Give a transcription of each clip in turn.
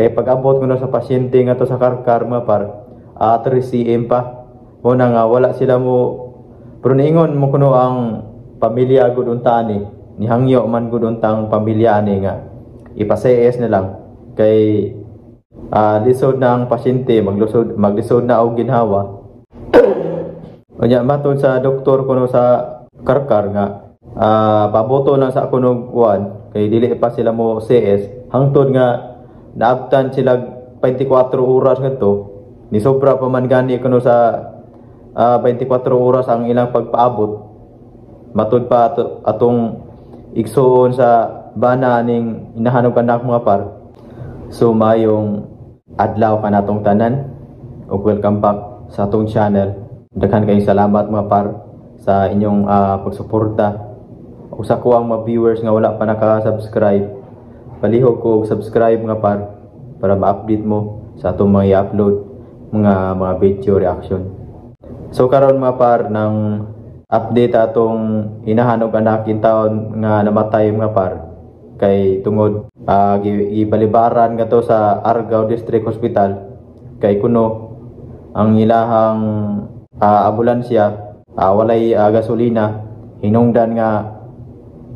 Kay pag-abot kuno sa pasyente nga to sa Carcar, mga par, 3 cm pa. Mo na nga wala sila mo, pero niingon mo kuno ang pamilya gud unta ani, nihangyo man gud unta ang pamilya ani nga ipa-CS na lang kay lisod na ang pasyente, maglusod maglisod na og ginhawa. Unya matod sa doktor kuno sa Carcar nga paboto lang sa kuno kuan kay dili pa sila mo CS hangtod nga naabtan sila 24 oras ngadto. Ni sobra pa man gani kuno sa 24 oras ang ilang pagpaabot, matud pa atong igsuon sa bana ning inahan og anak, mga par. So mayong adlaw kanatong tanan ug welcome back sa atong channel. Daghan kayong salamat, mga par, sa inyong pagsuporta ug sa kuang mga viewers nga wala pa naka-subscribe, palihog ko og subscribe, mga par, para ma-update mo sa atong mga i-upload mga video reaction. So karon, mga par, ng update atong inahan og anak taon nga namatay, mga par, kay tungod gibalibaran kato sa Argao District Hospital kay kuno ang ilahang ambulansya walay gasolina, hinungdan nga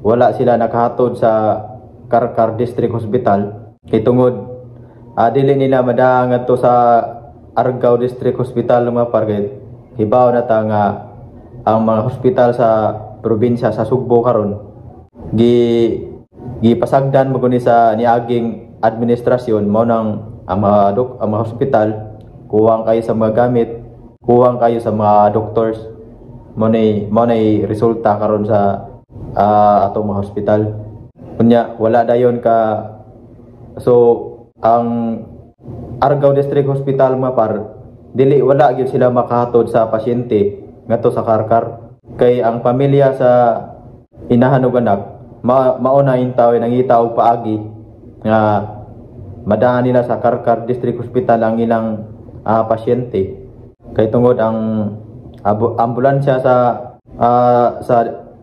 wala sila nakahatod sa Carcar District Hospital kay tungod dili nila madaang ngadto sa Argao District Hospital, mga par. Kay hibaw na ta nga ang mga hospital sa probinsya sa Sugbo karon gipasagdan mo ni sa niaging administrasyon. Mao nang ang mga hospital kuwang kayo sa mga gamit, kuwang kayo sa mga doctors. Mao nay resulta karon sa atong mga hospital. Unya wala dayon ka, so ang Argao District Hospital, mga par, dili wala gyud sila makahatod sa pasyente ngadto sa Carcar kay ang pamilya sa inahan ug anak mao na intaw nangita og paagi nga madaan nila sa Carcar District Hospital ang ilang pasyente kay tungod ang ambulansya sa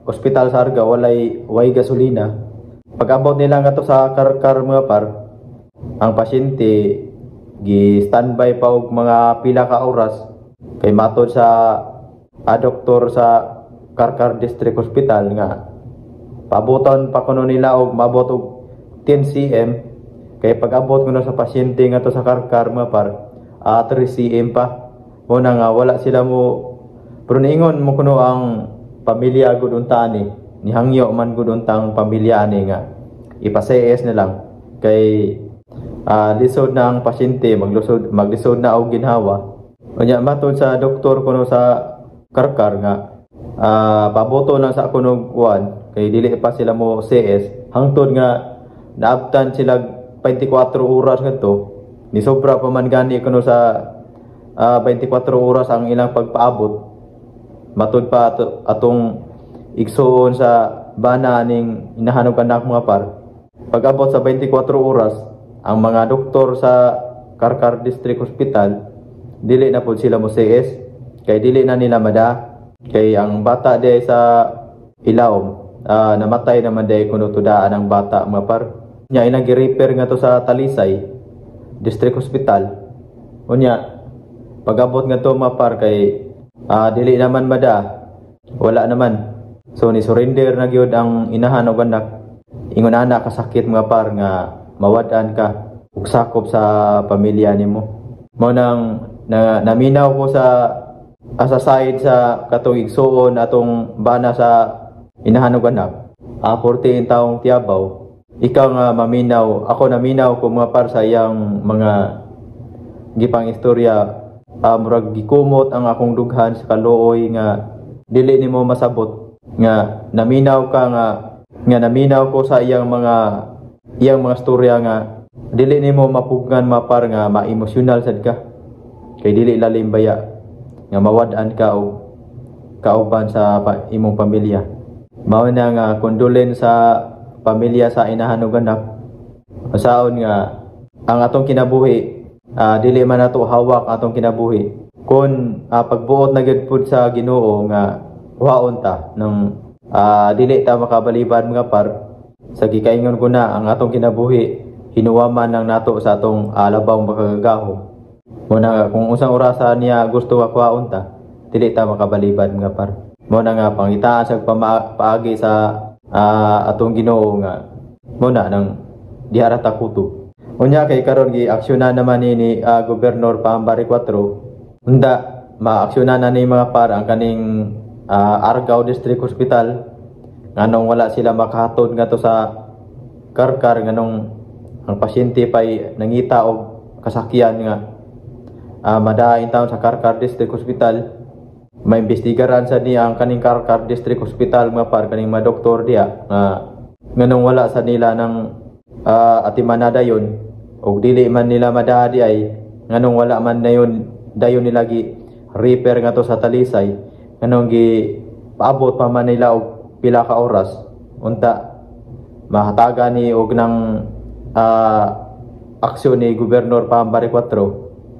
ospital sa Argao walay way gasolina. Pag-abot nila ngadto sa Carcar, mga par, ang pasyente gi standby pa og mga pila ka oras kay matod sa doktor sa Carcar District Hospital nga paabuton pa kuno nila og maabot og 10 cm. Kay pag-abot kuno sa pasyente ngadto sa Carcar, mga par, 3 cm pa. Mo na nga wala sila mo, pero niingon mo kuno ang pamilya gud unta ani, nihangyo man gud unta ang pamilya ani nga ipa-CS na lang kay lisod na ang pasyente, maglusod maglisod na og ginhawa. Unya matod sa doktor kuno sa Carcar nga paboto lang sa kuno kuan kay dili pa sila mo CS hangtod nga naabtan sila 24 oras ngadto. Ni sobra pa man gani kuno sa 24 oras ang ilang pagpaabot, matud pa atong igsuon sa bana ning inahan og anak, mga par. Pag-abot sa 24 oras, ang mga doktor sa Carcar District Hospital dili na pud sila mo CS kay dili na nila mada kay ang bata di sa ilawom namatay naman di kuno tudaan ang bata, mga par. Nya ilang gi-refer nga to sa Talisay District Hospital. Unya pag-abot nga to, mga par, kay dili naman mada, wala naman. So ni surrender na gyud ang inahan og anak. Ingon ana kasakit, mga par, nga mawad-an ka ug sakop sa pamilya nimo. Mao nang naminaw ko sa side sa katong igsuon atong bana sa inahan og anak. 14 taong tiyabaw. Ikaw nga maminaw, ako naminaw ko, mga par, sa iyang mga gipang istorya. Murag gikumot ang akong dughan sa kaluoy nga dili nimo masabot nga naminaw ka nga nga naminaw ko sa iyang mga storya nga dili nimo mapugnan, mapar, nga ma-emosyonal sad ka kay dili lalim baya nga mawad-an ka og kauban sa imong pamilya. Mao na nga condolence sa pamilya sa inahan ug anak. Usaon nga ang atong kinabuhi, dili man nato hawak atong kinabuhi kun pagbuot na gyud pud sa Ginoo nga kuhaon ta ng dili ta makabalibad, mga par. Sa gikaingon ko na ang atong kinabuhi Hinuwaman lang nato sa atong labaw makagagahom. Mao na nga kung unsang orasa niya gusto nga kuhaon ta, dili ta makabalibad, mga par. Mao na nga pangitaan sa paagi sa atong Ginoo nga mao na nang diha ra ta kutob. Unya kay karon gi aksyonan naman ni Gobernador Pam Baricuatro. Unda maaksyonan na ni, mga par, ang kaning Argao District Hospital, nganong wala sila makahatod ngadto sa Carcar, nganong ang pasyente pay nangita og kasakyan nga madain taon sa Carcar District Hospital. Maimbestigaran sa niya ang kaning Carcar District Hospital, mga par, kaning mga doktor diya, nga nganong wala sa nila ng atiman na dayon, og dili man nila madaa di ay nganong wala man dayon dayon nila gi refer ngadto sa Talisay, nganong gi paabot pa man nila og pila ka oras. Unta mahatagan ni og ng aksyon ni Gobernador Pam Baricuatro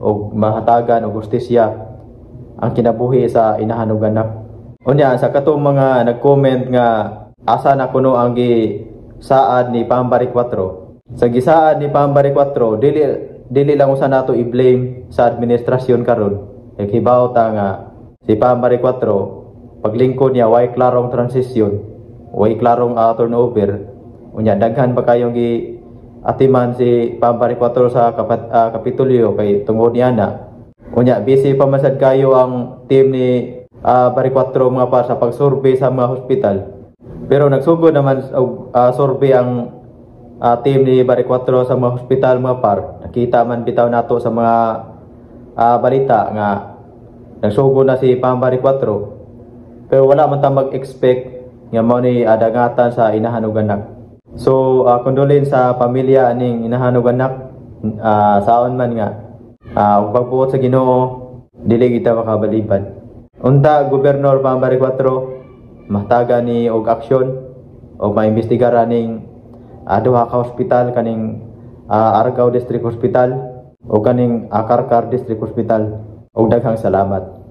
og mahatagan og hustisya ang kinabuhi sa inahan ug anak. Unya sa katong mga nag-comment nga asa na kuno ang gisaad ni Pam Baricuatro. Sa gisaad ni Pam Baricuatro, dili dili lang usa nato i-blame sa administrasyon karon. Kay kibaw ta nga si Pam Baricuatro, paglingkod niya, way klarong transition, way klarong turnover. Unya daghan pa kayong gi atiman si Pam Baricuatro sa Kapitolyo kay tungod niya na. Unya busy pa man sad kayo ang team ni Baricuatro, mga par, sa pagsurvey sa mga hospital. Pero nagsugod naman og survey ang team ni Baricuatro sa mga hospital, mga par. Nakita man bitaw nato sa mga balita nga nagsugod na si Pam Baricuatro. Pero wala man ta mag-expect nga mao ni adangatan sa inahan ug anak. So condolence sa pamilya aning inahan ug anak, saon man nga ug pagbuot sa Ginoo, dili kita makabalibad. Unta Gobernador Pam Baricuatro, mahatagan ni og aksyon o maimbestigar aning duha ka hospital, kaning Argao District Hospital o kaning Carcar District Hospital, og daghang salamat.